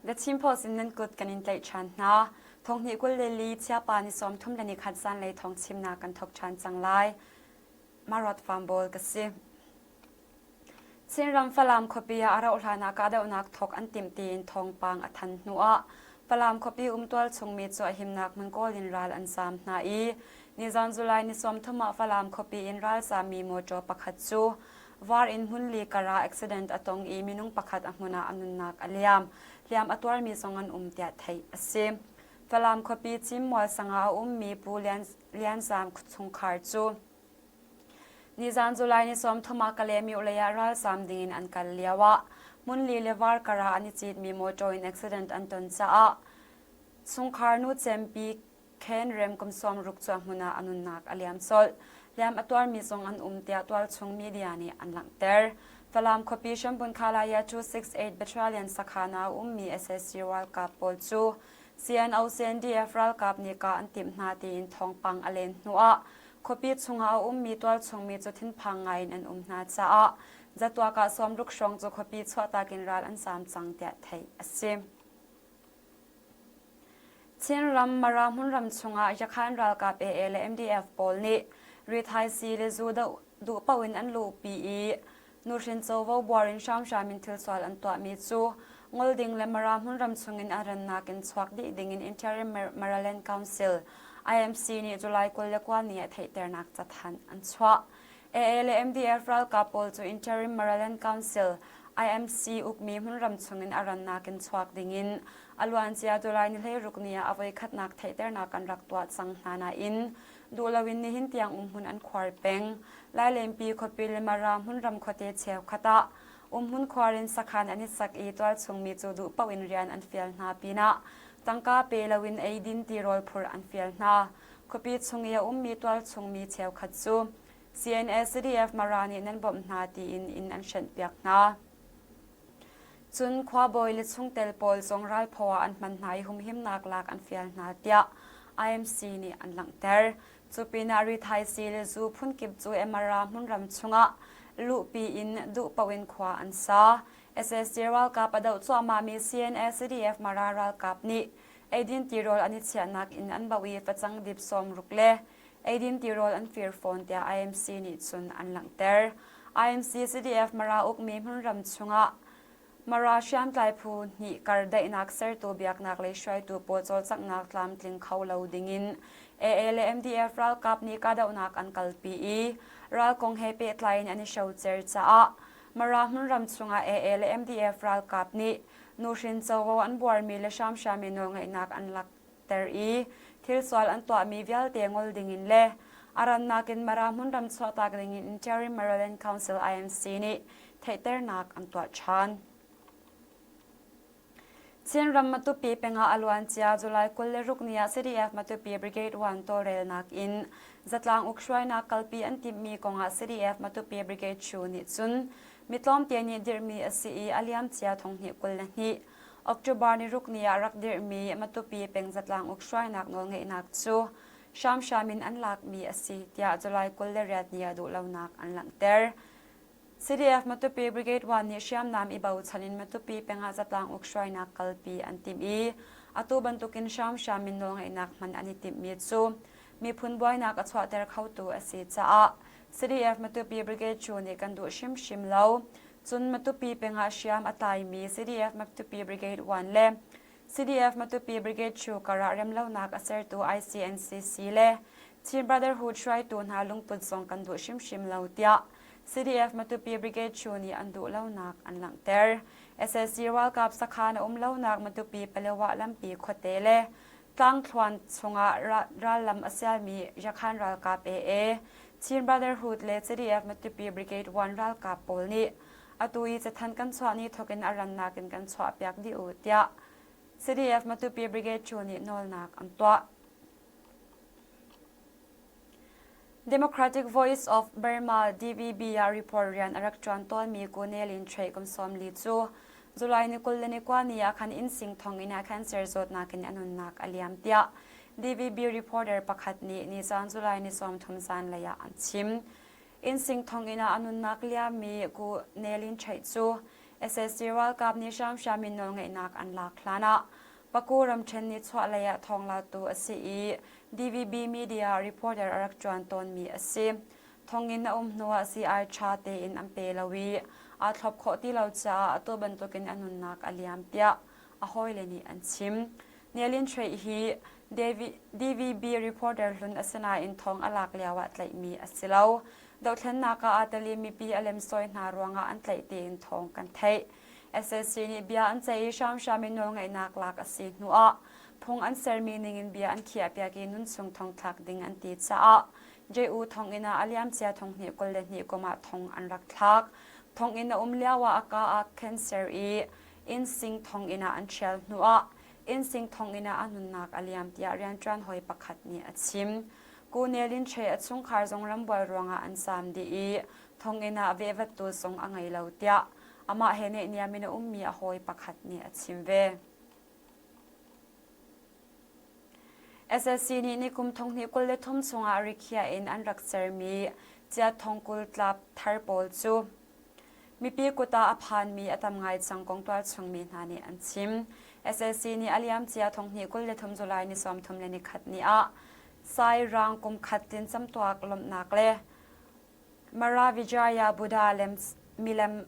The Chin Post in nan kut kan in tlaih ṭhan hna. Thonghnih 22 chiapa ni 31 zanlei thawng chimnak kan thawk ṭhan cang lai. Maruat Farm ka si. Chinram Falam khuapi ah a rauhhlan ah kahdohnak thawk an timh tiin thawngpang a than hnuah Falam khuapi umtual chungmi cu a himnak hmun kawl in ral an zaam hna i nizan July ni 30 ah Falam khuapi in ralzaammi mawṭaw pakhat cu var in hmunli kar ah accident a tong i minung pakhat a hmun ah a nunnak a liam. Hliam a tuarmi zong an um tiah theih a si. Falam khuapi Cimmual sang ah a ummi Pu Lian Lian Zaam chungkhar cu Nizan July ni 30 ah Kalaymyo lei ah ralzaam dingin an kal lioah hmunli le varkar ah an i citmi motor in accident an ton caah chungkhar nu cempi Khen Rem kum 60 cu a hmun ah a nunnak a liam colh. Hliam a tuarmi zong an um tiah tualchung media nih an langhter. Falam khuapi Shambun Khalaya 268 Battalion sakhan ah a ummi sac ralkap pawl cu CNO CNDF ralkap nih kah an timh hna tiin thawngpang a len hnuah Khuapi chungah a ummi tualchungmi cu thinphang ngaiin an um hna caah zatuak ah 60 hrawng cu khuapi chuahtak in ral an zaam cang tiah theih a si. Chinram Mara hmunram chungah Yakhan ralkap AA le MDF pawl nih rithaisii le zu duh paoh in an luhpi i Nuhrin covo buar in hramhram in thilsual an tuahmi cu ngol ding le Mara hmunram chungin a rannak in chuak dih dingin Interim Maraland Council IMC nih July 29 ni ah theihternak cathanh an chuah. AA le MDF ralkap pawl cu Interim Maraland Council IMC ukmi hmunram chungin a rannak in chuak dingin a luancia July ni 16 ni ah a voikhatnak theihternak an rak tuah cang hna nain duh loin nihin tiang umhmun an khuar peng. Lailenpi khuapi le Mara hmunram khuate cheukhat ah umhmun khuar in sakhan an i sak i tualchungmi cu duh paoh in rian an fial hna pinah tangka pe loin eidin tirawl phurh an fial hna. Khuapi chung i a ummi tualchungmi cheukhat cu CNA CDF Mara nih nan bawmh hna tiin inn an hrenhpiak hna. Cun khuabawi le chungtel pawl zong ralphaw ah an hman hna i humhimnak lak an fial hna tiah IMC nih an langhter. Cu pinah rithaisii le zu phunkip cu Emara hmunram chungah luhpi in duh paoh in khua an sa. SSD ralkap a doh cuahmahmi CNA CDF Mara ralkap nih eidin tirawl an i chiahnak inn an bauh i facang dip 60 le eidin tirawl an fir fawn tiah IMC nih cun an langhter. IMC CDF Mara ukmi hmunram chungah Mara hriamtlai phu hnih kar daihnak sertu biaknak lei hruaitu pawl cawlcanghnak tlamtling kho lo dingin AA le MDF ralkap nih kahdohnak an kalpi i ral kong he pehtlai in an i hrocer caah Mara hmunram chungah AA le MDF ralkap nih nuhrin covo an buarmi le hramhram in nawlngeihnak an lak ter i thilsual an tuahmi vialte ngol dingin le a rannak in Mara hmunram chuahtak dingin Interim Maryland Council IMC nih theihternak an tuah ṭhan. Chinram Matupi pengah a luancia July 26 ni ah CDF Matupi Brigade 1 tawlrelnak in zatlang ukhruainak kalpi an timhmi kongah CDF Matupi Brigade 2 nih cun mi tlawmte nih dirhmi a si i a liamcia thonghnih 22 October ni ruk ni ah rak dirhmi Matupi peng zatlang ukhruainak nawlngeihnak cu hramhram in an lakmi a si tiah July 28 ni ah duhlonak an langhter. CDF Matupi Brigade 1 nih hriamnam i bochan in Matupi peng ah zatlang ukhruainak kalpi an timh i atu bantukin hramhram in nawlngeihnak hman an i timhmi cu miphun buainak a chuahter khotu a si caah CDF Matupi Brigade 2 nih kan duh hrimhrim lo. Cun Matupi peng ah hriam a tlaimi CDF Matupi Brigade 1 le CDF Matupi Brigade 2 karah remlonak a sertu ICNCC le Chin Brotherhood hruaitu hna lungput zong kan duh hrimhrim lo tiah CDF Matupi Brigade 2 nih an duh lonak an langhter. SSC ralkap sakhan a um lonak Matupi Palewa lampi khuate le tlangthluan chungah rallam a sialmi Yakhan ralkap AA, Chin Brotherhood le CDF Matupi Brigade 1 ralkap pawl nih atu i cathanh kan chuah ni thawk in a rannak in kan chuahpiak dih u tiah CDF Matupi Brigade 2 nih nawlnak an tuah. Democratic Voice of Burma DVB ah report rian a rak ṭuan tawnmi Kunel in Ṭhei kum 40 cu July ni 29 ni ah khan innsing thonginn ah cancer zawtnak in a nunnak a liam tiah DVB reporter pakhat nih nizan July ni 30 zanlei ah an chim. Innsing thonginn ah a nunnak liammi Ku Nelin Ṭhei cu Sac ralkap nih hramhram in nawlngeihnak an lak hlan ah Paku ramṭhen nichuahlei ah thawnglatu a si i DVB media reporter a rak ṭuan tawnmi a si. Thonginn a um hnuah sii-ai ṭha tein an pe lo i aa thlop khawh ti lo caah atu bantukin a nunnak a liam tiah a hawile nih an chim. Nialin Hreih hi DVB reporter hlun a si nain thong a lak lioah tlaihmi a si lo. Dohthlennak ah aa tel i mipi a lemsawi hna ruangah an tlaih tiin thawng kan theih. SAC nih bia an ceih i hramhram in nawlngeihnak lak a si hnuah phung an sermi ningin bia an khiahpiak i nunchung thongthlak ding an ti caah JU thonginn ah a liamcia thonghnih 22 kum ah thong an rak thlak. Thonginn a um lioah a ka ah cancer i innsing thonginn ah an ṭhial hnuah innsing thonginn ah a nunnak a liam tiah rianṭuan hawi pakhat nih a chim. Kunel in Ṭhe a chungkhar zong rambual ruangah an zaam dih i thonginn ah vehvattu zong a ngei lo tiah amah he naihniam in a ummi a hawi pakhat nih a chim ve. SSC nih nikum thonghnih 23 chungah rikhiah in an rak sermi chiat thongkul tlap thar pawl cu mipi kut ah a phanmi a tam ngai cang kong tualchungmi hna nih an chim. SSC nih a liamcia thonghnih 23 July ni 30 le nikhat ni ah Sairang kum khat tin camtuak lawmhnak le Mara Vijaya Buddha lem milem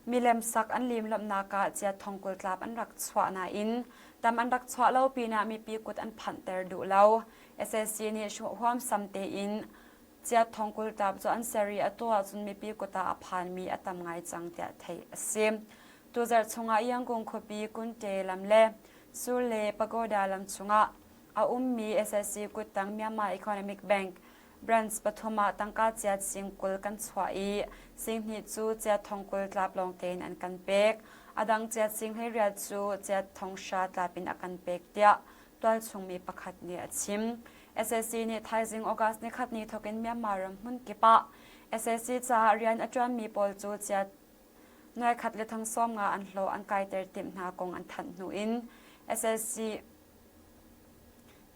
Milem sak an lim lawmhnak ah chiat thongkul tlap an rak chuah nain tam an rak chuah lo pinah mipi kut an phanhter duh lo. SAC nih huamsam tein chiat thongkul tlap cu an ser i atu ahcun mipi kut ah a phanmi a tam ngai cang tiah theih a si. Tuzarh chungah Yangon khuapi Kunte lam le Sule Pagoda lam chungah a ummi SAC kuttang Myanmar Economic Bank Branch pathum ah tangka chiat sing 20 kan chuah i sing hnih cu chiat thong 20 tlap lawng tein an kan pek. A dang chiat sing 18 cu chiat thong hra tlap in a kan pek tiah tualchung mi pakhat nih a chim. SAC nih thaizing August nikhat ni thawk in Myanmar ram hmun kip ah SAC caah rian a ṭuanmi pawl cu chiat nuai khat le thong sawm nga an hlawh an kaiter timh hna kong an thanh hnu in SAC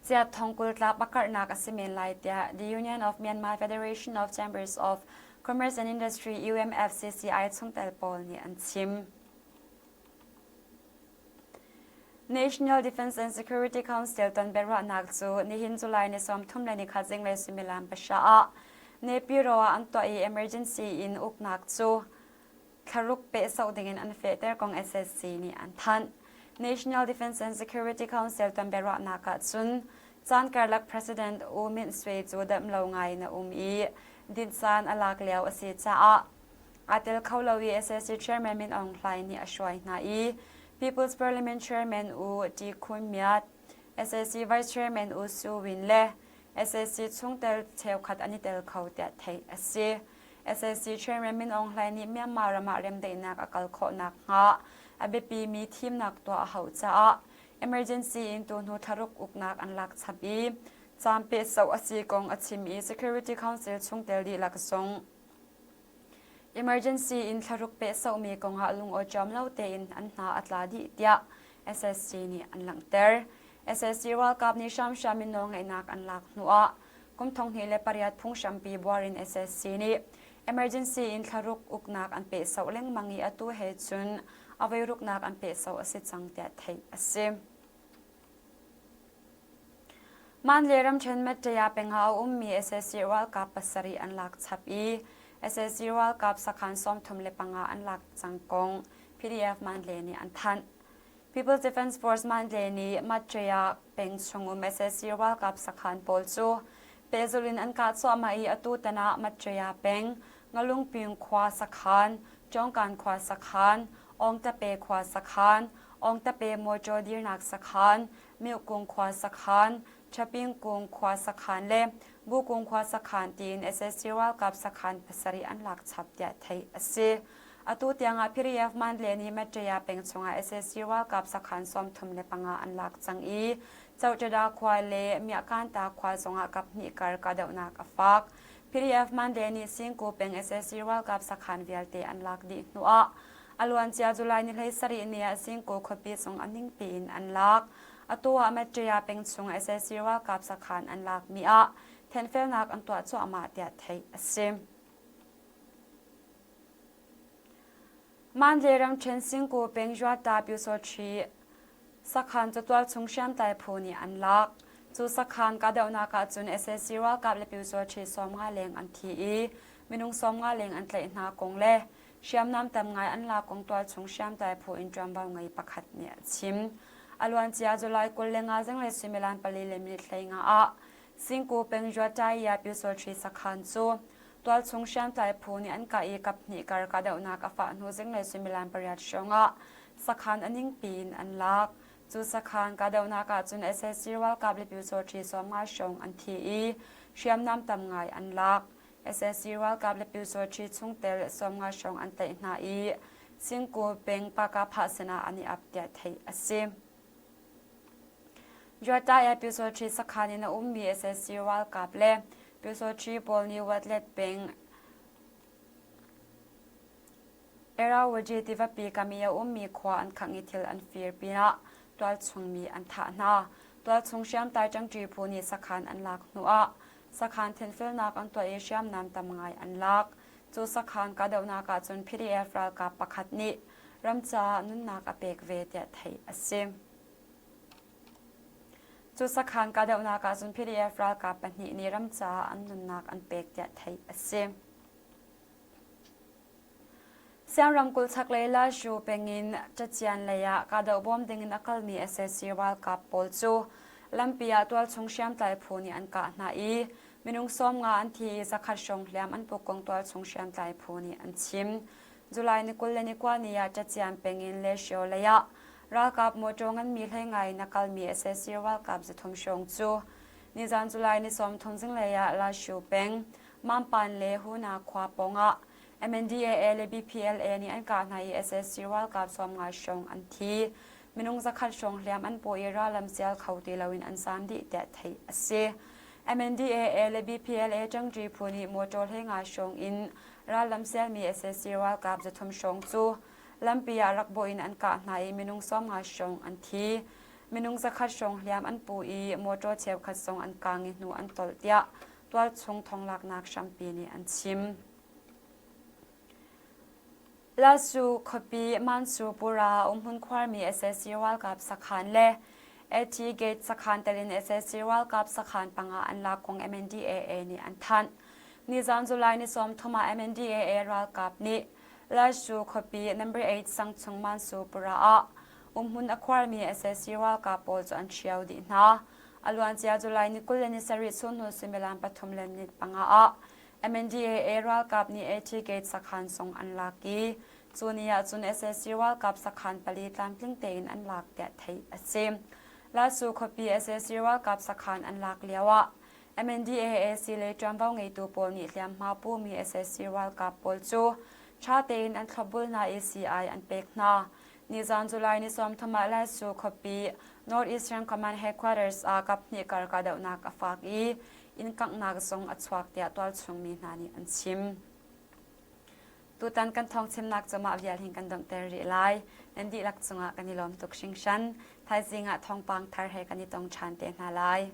Chiat thongkul tlap a karhnak a si men lai tiah The Union of Myanmar Federation of Chambers of Commerce and Industry UMFCCI chungtel pawl nih an chim. National Defense and Security Council ton biaruahnak cu nihin July ni 30 le nikhat zinglei suimilam pahra ah Naypyidaw ah an tuah i emergency in uknak cu thlaruk pehsauh dingin an fehter kong SSC nih an thanh. National Defense and Security Council ton biaruahnak ah cun caan karlak President U Myint Swe cu damh lo ngai in a um i dinh caan a lak lio a si caah aa tel kho lo i SSC Chairman Min Aung Hlaing nih a hruai hna i People's Parliament Chairman U Ti Khun Myat, SSC Vice Chairman U Su Win le SSC chungtel cheukhat an i tel kho tiah theih a si. SAC Chairman Min Aung Hlaing nih Myanmar ram ah remdaihnak a kal khawh nakhnga a biapimi thimnak tuah a hauh caah emergency in tuhnu thlaruk uknak an lak chap i caan pehsauh a si kong a chim i Security Council chungtel dihlak zong emergency in thlaruk pehsauhmi kongah lungawṭawm lo tein an hna a tla dih tiah SSC nih an langhter. SSC ralkap nih hramhram in nawlngeihnak an lak hnuah kum 2008 phunghrampi buar in SSC nih emergency in thlaruk uknak an pehsauh lengmang i atu he cun a voiruknak an pehsauh a si cang tiah theih a si. Manle ramṭhen Mattaya peng ah a ummi SSC ralkap pasarih an lak chap i SSC ralkap sakhan 35 an lak cang kong PDF Manle nih an thanh. People's Defense Force Mandalay nih Matreya peng chungum sac ralkap sakhan pawl cu pehzulh in an kah cuahmah i atu tan ah Matreya peng Ngalungping khua sakhan, Cawngkan khua sakhan, Awngtape khua sakhan, Awngtape mawṭaw dirnak sakhan, Mihkung khua sakhan, Ṭhapingkung khua sakhan le Bukung khua sakhan tiin sac ralkap sakhan pasarih an lak chap tiah theih a si. Atu tiangah PDF Mandalay nih Mattaya peng chungah sac ralkap sakhan 35 an lak cang i Chotada khua le Myakanta khua zongah kaphnih kar kahdohnak a fak. PDF Mandalay nih Singku peng sac ralkap sakhan vialte an lak dih hnuah a luancia July ni 17 ni ah Singku khuapi zong a ningpi in an lak. Atu ah Mattaya peng chung sac ralkap sakhan an lakmi ah thenfelnak an tuah cuahmah tiah theih a si. Mandalay ramṭhen Singku peng Juata Pyusawṭhi sakhan cu tualchung hriamtlai phu nih an lak. Cu sakhan kahdohnak ahcun sac ralkap le Pyusawṭhi 50 leng an thi i minung 50 leng an tlaih hna kong le hriamnam tam ngai an lak kong tualchung hriamtlai phu in ṭuanvo ngei pakhat nih a chim. A luancia July 25 zinglei suimilam pali le minute 15 ah Singku peng Juataya Pyusawṭhi sakhan cu Tualchung hriamtlai phu nih an kah i kaphnih kar kahdohnak a fah hnu zinglei suimilam pariat hrawngah sakhan a ningpi in an lak. Cu sakhan kahdohnak ahcun sac ralkap le pyusawṭhi 50 hrawng an thi i hriamnam tam ngai an lak. Sac ralkap le pyusawṭhi chungtel 50 hrawng an tlaih hna i Singku peng Pakapha sinah an i ap tiah theih a si. Juataya Pyusawṭhi sakhan in a ummi sac ralkap le Pyusawṭhi pawl nih Watlet peng Irrawaddy tivapi kam i a ummi khua an khangh i thil an fir pinah tualchung mi an thah hna. Tualchung hriamtlai ṭangṭi phu nih sakhan an lak hnuah sakhan thenfelnak an tuah i hriamnam tam ngai an lak. Cu sakhan kahdohnak ahcun PDF ralkap pakhat nih ram caah nunnak a pek ve tiah theih a si. Cu sakhan kahdohnak ahcun PDF ralkap pahnih nih ram caah an nunnak an pek tiah theih a si. Siang ramkulh chaklei Lashu pengin Cacian lei ah kahdoh bawm dingin a kalmi sac ralkap pawl cu lampi ah tualchung hriamtlai phu nih an kah hna i minung 50 an thi i zakhat hrawng hliam an puk kong tualchung hriamtlai phu nih an chim. July ni 21 ni ah Cacian pengin Leshio lei ah ralkap mawṭaw nganmi hlei ngai in a kalmi sac ralkap 300 hrawng cu nizan July ni 30 zinglei ah Lashu peng Mampan le Huna khua pawngah MNDAA le BPLA nih an kah hna i sac ralkap 50 hrawng an thi. Minung zakhat hrawng hliam an paw i rallam sial kho ti loin an zaam dih tiah theih a si. MNDAA le BPLA ṭangṭi phu nih motor 15 hrawng in rallam sialmi sac ralkap 300 hrawng cu lampi ah rak bawh in an kah hna i minung 50 hrawng an thi. Minung zakhat hrawng hliam an pu i motor cheukhat zong an kaang i hnu an tolh tiah tualchung thonglaknak hrampi nih an chim. Lasu khuapi Mansur-Pura umhmun khuarmi sac ralkap sakhan le AT Gate sakhan tel in sac ralkap sakhan panga an lak kong MNDAA nih an thanh. Nizan July ni 30 ah MNDAA ralkap nih Lasu khuapi number 8 sangchung Mansur-Pura ah umhmun a khuarmi sac ralkap pawl cu an ṭhio dih hna. A luancia July ni 27 chunhnu suimilam pathum le minute panga ah MNDAA ralkap nih AT Gate sakhan zong an lak i cu ni ahcun sac ralkap sakhan pali tlamtling tein an lak tiah theih a si. Lasu khuapi sac ralkap sakhan an lak lioah MNDAA lei ṭuanvo ngeitu pawl nih hliamhma pumi sac ralkap pawl cu ṭha tein an thlopbul hna i sii-ai an pek hna. Nizan July ni 30 ah Lasu khuapi North Eastern Command Headquarters ah kaphnih kar kahdohnak a fak i inn kanghnak zong a chuak tiah tualchung mi hna nih an chim. Tutan kan thawngchimnak cu mah vial hin kan donghter rih lai. Nan dihlak cungah kan i lawm tuk hringhran. Thaizing ah thawngpang thar he kan i tong ṭhan te hna lai.